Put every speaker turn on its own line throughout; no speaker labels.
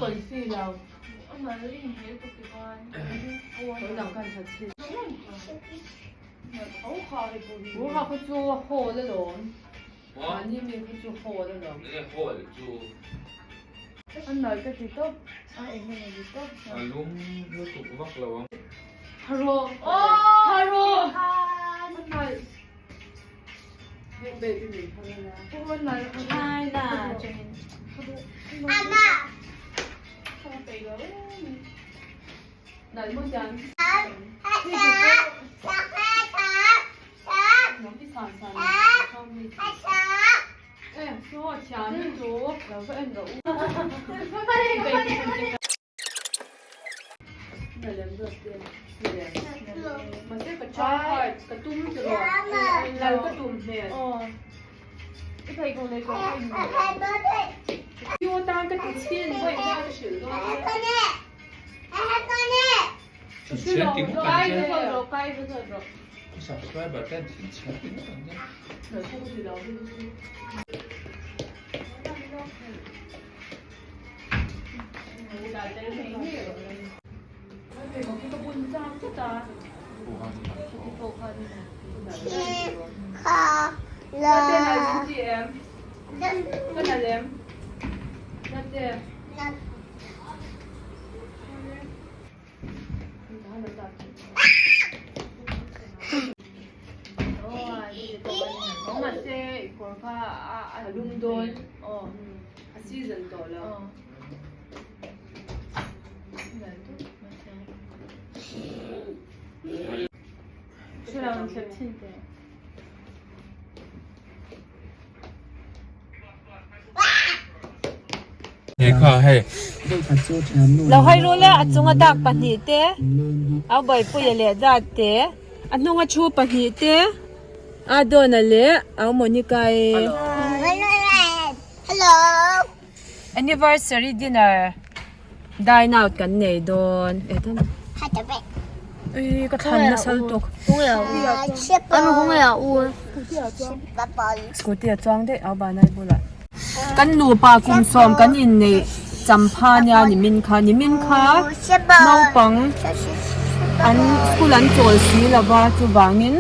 A lum lutuk vak lo ang. Thinchhiat ti ngawt ang che. Subscriber ten thinchhiat ti ngawt ang che.
Lo hawi ru le a chunga dak pahnih te a buaipuia leh dat te a hnunga thu pahnih te a dawna leh a Monica i anniversary dinner dine out kan nei dawn ui ka thlan nasa lutuk scooty a chuang daih a banai bulah kan nupa kum sawm kan inneih champha nia nimin kha nimin kha naupang an school an chawl si lova chuvangin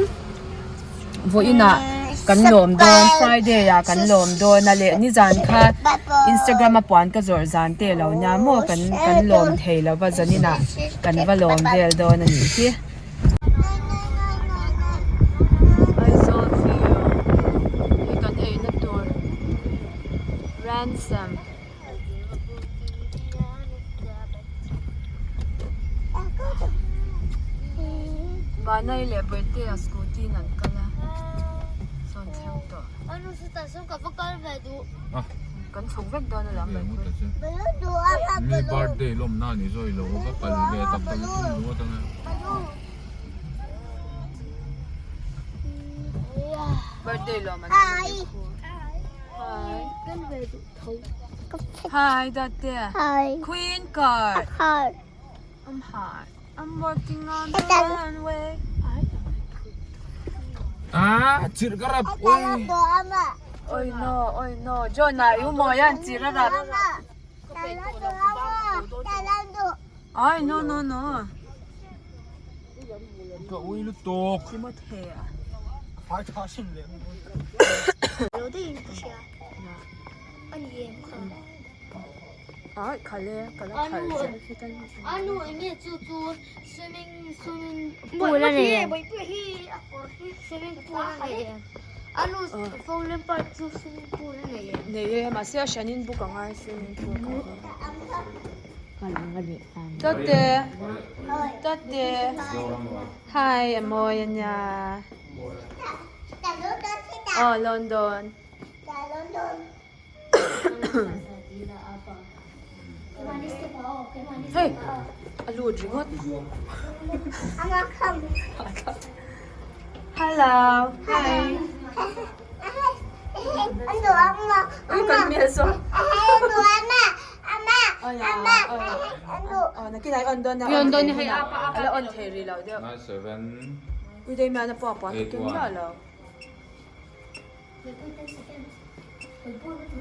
Vawiinah kan lawm dawn Friday ah kan lawm dawn a leh nizan kha Instagram a puan ka zawrh zan te lo nia maw kan kan lawm thei lo va zaninah kan va lawm vel dawn a nih hi. Aizawl view hi kan eina tur ransom. Vanai leh Bawihtea scooty in an kal a sawn thleng tawh kan chhuk vek dawn alawm mai
Mi birthday lawmna ni zawi lo va kal ve tak tak chu ni ngawt ang e.
Birthday lawm an awm a ni khu. Hi. Hi, Date.
Hi.
Queen card.
Hi.
I'm hot. I'm walking on the runway.
Ah, chirh ka rap. Oi.
Oi no, oi no. John ah, yu mo yan chirh a rap. Ai no no no.
Ka ui lutuk.
Timothea. Nei e mahse a hran in book a ngai swimming pool kha Tate Tate Hi a mawi a nia Aw London Hei a lut ringawt Hello hi Ui kan hmel sawn Aw nakinah i on dawn nia on dawn nia a la on thei rih loh deuh Ui Damian a pawh a puan ka ken miah lo.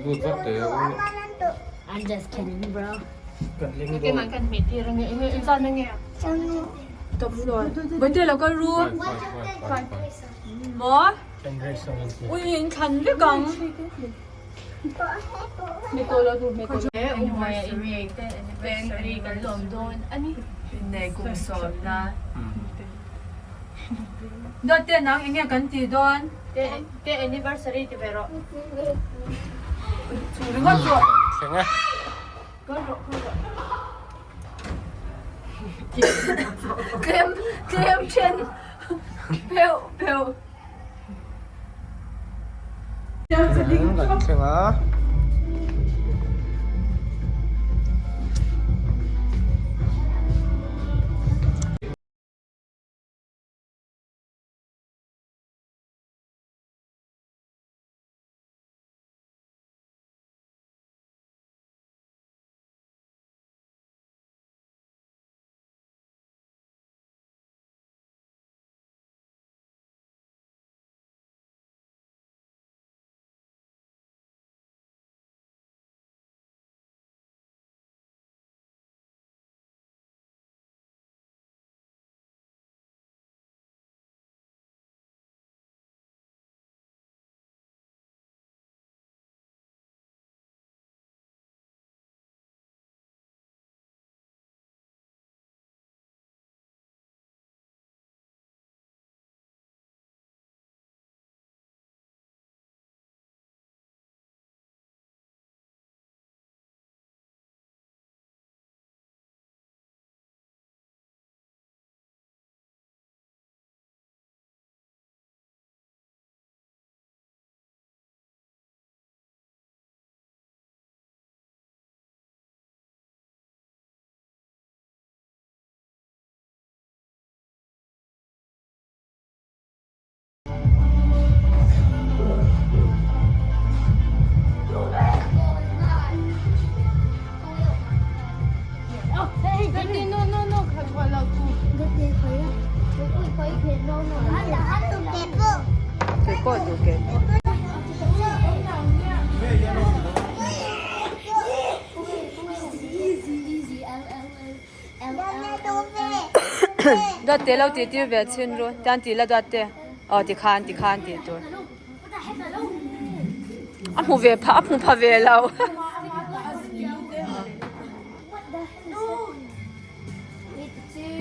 Lut vak teh u.
I'm just kidding bro.
Bawihte lo kal ru. Maw? Ui in thlan vek ang. Innei kum sawmna. Dawt te nang enge kan tih dawn?
Te anniversary ti ve rawh.
Chu ringawt pawh.
Thleng e.
Kal rawh kal rawh. Tlem tlem then pheuh pheuh.
Kan thleng a.
Keipawh duh keipawh. Duat te lo tih tir ve chhin ru tian tih la duat te aw tikhan tikhan tih tur a hmu ve pha a hmu pha ve lo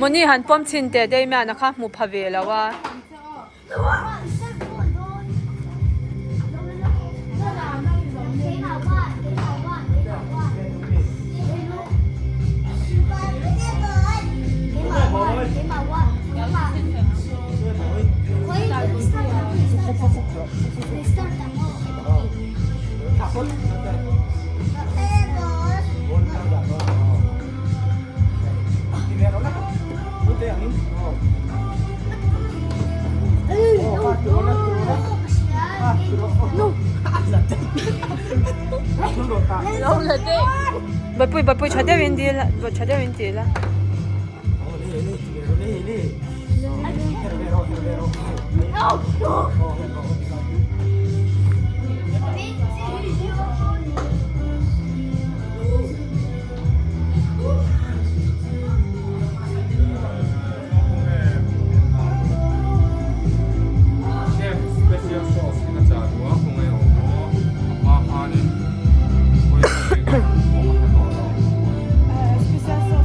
Mawni han pawm chhin teh daih mai a kha hmu pha ve lo a. Bawihpui bawihpui tha deuhin dil a tha deuhin ti la.
Chef special sauce hi ka chah duh a khawngaih awm aw a hma khanin khawi khawi pawh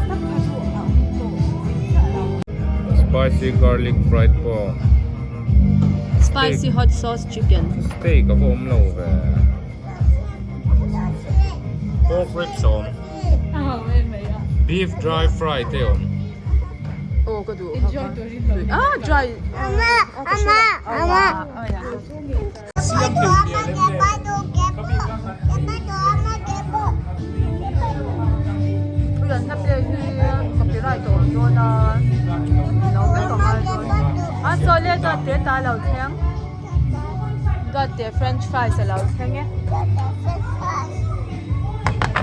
ka hre tawh lo. Spicy garlic fried pork.
Spicy hot sauce chicken.
Steak a va awm lo ve. Pork ribs a awm. Beef dry fry te awm.
Aw ka duh kha kha. Ah dry. Ui an hla pek hi copyright a awm dawn a lo vek ang a dawn. A saw le dawt te ta lo thleng. Dawt te french fries a lo thleng e.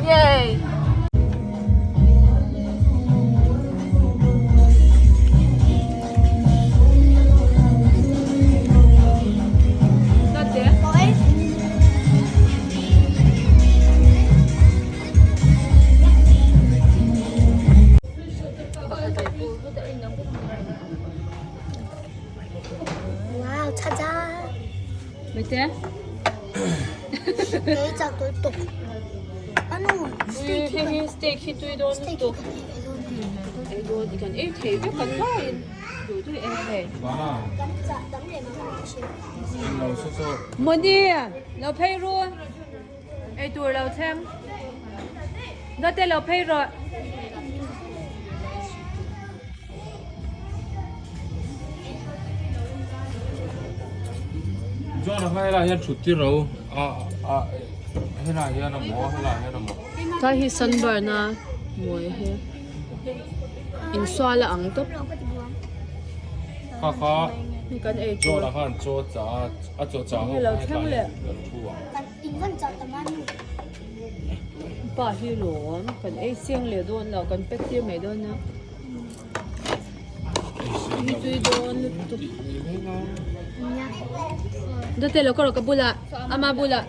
Yay! Mate.
Kei chak tui tuk. Anu,
steak hi steak hi tui dawn lutuk. Ei dawn i kan ei thei vek kan vaiin duh duh ei thei. Moni lo phei ru ei tur lo thleng. Dawte lo phei rawh.
Chuan a helai hian thut tir ro a a helai hian a maw helai hian a maw.
Tlai hi sunburn a mawi hi insual a ang tawp.
Kha kha
Kan ei tur.
John a khan chaw chah a a chaw chah ho
Lo thleng leh.
Kan thu ang.
Pa hi lawm kan ei seng leh dawn lo kan pack tir mai dawn a hi tui dawn lutuk date lo ka rawh ka bulah ama bulah.